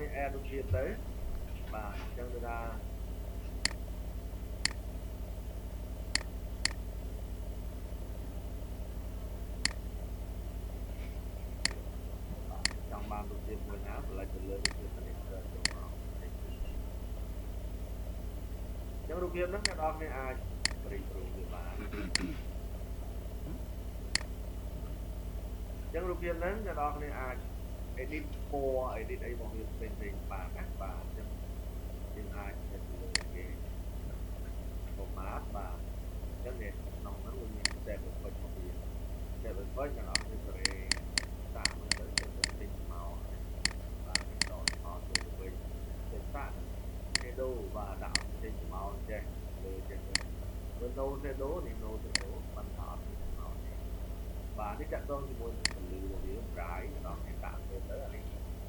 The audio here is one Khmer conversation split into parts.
គ្នា add រូបភាពទៅបាទអញ្ចឹងគឺថាចង់បានរូបភាពមួយណា select ទៅលើរូបភាពនេះទៅចូលមកអញ្ចឹងរូបភាពហ្នឹងអ្នកនរគ្នាអាចបរិព្រោះវាបានអញ្ចឹងរូបភាពហ្នឹងអ្នកនរគ្នាអាច edit ពណ៌ edit អីរបស់វាផ្សេងៗបានណាបាទអញ្ចឹងយើងអាចទៅលើគេ format បាទអញ្ចឹងនេះក្នុងហ្នឹងវាមាន shape effect របស់វា shape effect អ្នកនរគ្នាសេរីសាកមើលទៅទៅទិញមកបាទដល់មកទៅវិញទៅសាក shadow បាទដាក់ចេញមកចេះលើចេះទៅបើ no shadow នេះ no shadow បានថាអត់មានមកទេបាទនេះតាក់ទងជាមួយនឹងពលឺរបស់វា bright ដល់អ្នកដាក់ទៅទៅអានេះ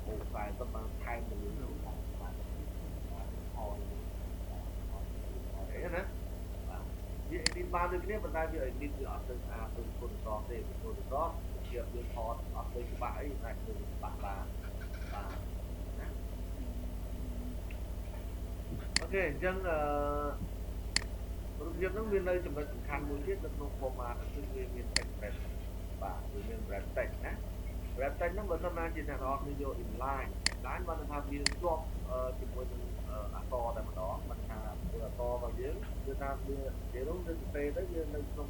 អូ40បានថែមពលឺបាទបាទអីណាបាទវា edit បានដូចគ្នាប៉ុន្តែវា edit វាអត់ទៅស្អាតដូច Photoshop ទេ។ Photoshop ជាយើងថតអត់ទៅច្បាស់អីតែធ្វើច្បាស់បានបាទណាOK អញ្ចឹងអឺរូបភាពហ្នឹងវានៅចំណុចសំខាន់មួយទៀតនៅក្នុង format ហ្នឹងគឺវាមាន text wrap បាទវាមាន wrap text ណា។ Wrap text ហ្នឹងបើសិនណាជាអ្នកនរគ្នាយក inline inline បានថាវាជាប់ជាមួយនឹងអក្សរតែម្ដងបានថាធ្វើអក្សររបស់យើងគឺថាវានិយាយរួមទៅទៅទៅវានៅក្នុង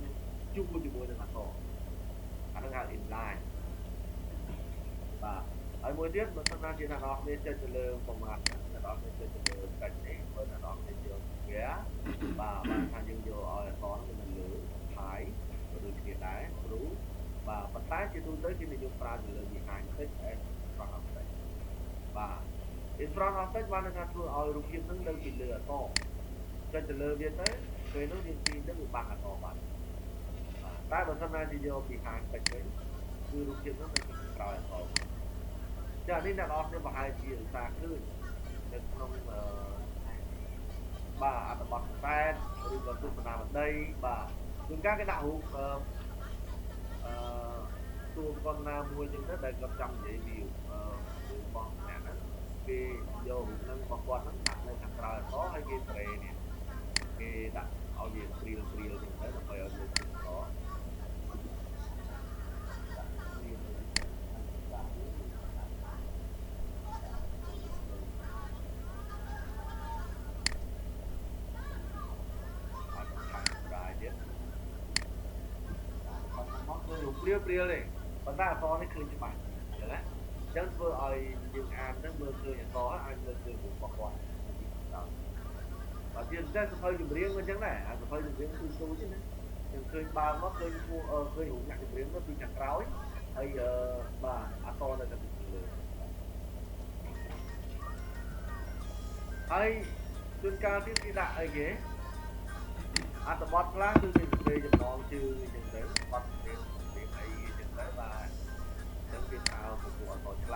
ជួរជាមួយនឹងអក្សរអាហ្នឹងហៅ inline បាទហើយមួយទៀតបើសិនណាជាអ្នកនរគ្នាចុចទៅលើ format អ្នកនរគ្នាចុចទៅលើ text នេះបើអ្នកនរគ្នាយក square បាទបានថាយើងយកឲ្យអក្សរហ្នឹងនៅលើ high ក៏ដូចគ្នាដែរគ្រូបាទប៉ុន្តែជាទូទៅគេនិយមប្រើទៅលើ behind text and front of text បាទ in front of text បានន័យថាធ្វើឲ្យរូបភាពហ្នឹងនៅពីលើអក្សរចុចទៅលើវាទៅពេលនោះយើងទាញទៅវាបាំងអក្សរបាត់បាទតែបើសិនណាជាយក behind text វិញគឺរូបភាពហ្នឹងនៅពីក្រោយអក្សរចានេះអ្នកនរគ្នាប្រហែលជាឧស្សាហ៍ឃើញនៅក្នុងអឺបាទអត្ថបទតែឬក៏ទស្សនាវដ្តីបាទជួនកាលគេដាក់រូបអឺអឺតួកុនណាមួយចឹងទៅដែលគាត់ចង់និយាយពីអឺរបស់អ្នកហ្នឹងគេយករូបហ្នឹងរបស់គាត់ហ្នឹងដាក់នៅខាងក្រោយអក្សរហើយគេត្រេនេះគេដាក់ឲ្យវាព្រាលព្រាលចឹងទៅដើម្បីឲ្យមើលឃើញអក្សរដាក់ព្រាលដាក់ហើយបន្ថែមប្រាយទៀតមកធ្វើរូបព្រាលព្រាលទេប៉ុន្តែអក្សរនេះឃើញច្បាស់ចឹងណាអញ្ចឹងធ្វើឲ្យយើងអានទៅមើលឃើញអក្សរអាចមើលឃើញរូបរបស់គាត់ពីខាងក្រោយបើជាពិសេសសភៅចម្រៀងក៏អញ្ចឹងដែរអាសភៅចម្រៀងទូទូទេណាយើងឃើញបើមកឃើញឈ្មោះឃើញរូបអ្នកចម្រៀងទៅពីខាងក្រោយហើយបាទអក្សរនៅតែពីលើហើយជួនកាលទៀតគេដាក់អីគេអត្ថបទខ្លះគឺគេសរសេរចំណងជើងអញ្ចឹងទៅបទចម្រៀងចម្រៀងអីអញ្ចឹងទៅបាទអញ្ចឹងគេប្រើពពួកអក្សរឆ្លា